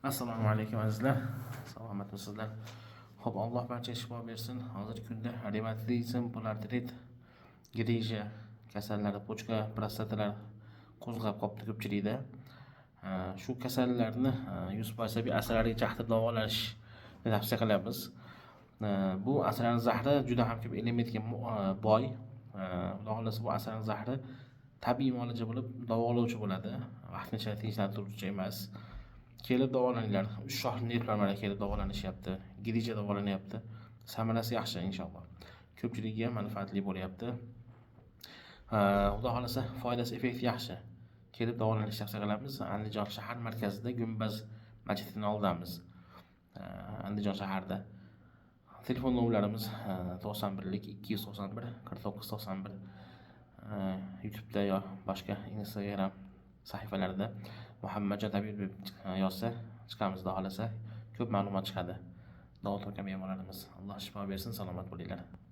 Assalomu alaykum, azizlar, salomatmisizlar? Xo'p, Alloh barchaga shifo bersin. Hozirgi kunda revmatizm, polartrit, grija kasallari, pochka, prostatalar qo'zg'ab qolibdi ko'pchilikda. Shu kasallarni 100% tabiiy asalariga chaqtirib davolashni tavsiya qilamiz. Bu asalari zahri juda ham ko'p elementga boy. Xudo xohlasa, bu asalari zahri tabiiy muolaja bo'lib, davolovchi bo'ladi, vaqtincha tinchlantiruvchi emas. Kelib davolaninglar. Uch shoxli nervlar mana kelib davolanishyapti, grija davolanyapti, samarasi yaxshi, inshaalloh, ko'pchilikka manfaatli bo'lyapti. Xudo xohlasa, foydasi, effekti yaxshi. Kelib davolanishni tavsiya qilamiz. Andijon shahar markazida, Gumbaz masjidini oldidamiz, Andijon shaharida. Telefon nomerlarimiz 91 291 49 91. YouTubeda yo boshqa Instagram sahifalarida Muhammadjon tabib deb yozsa chiqamiz, xudo xohlasa, ko'p ma'lumot chiqadi. Davo topgan bemorlarimiz, Alloh shifo bersin, salomat bo'linglar.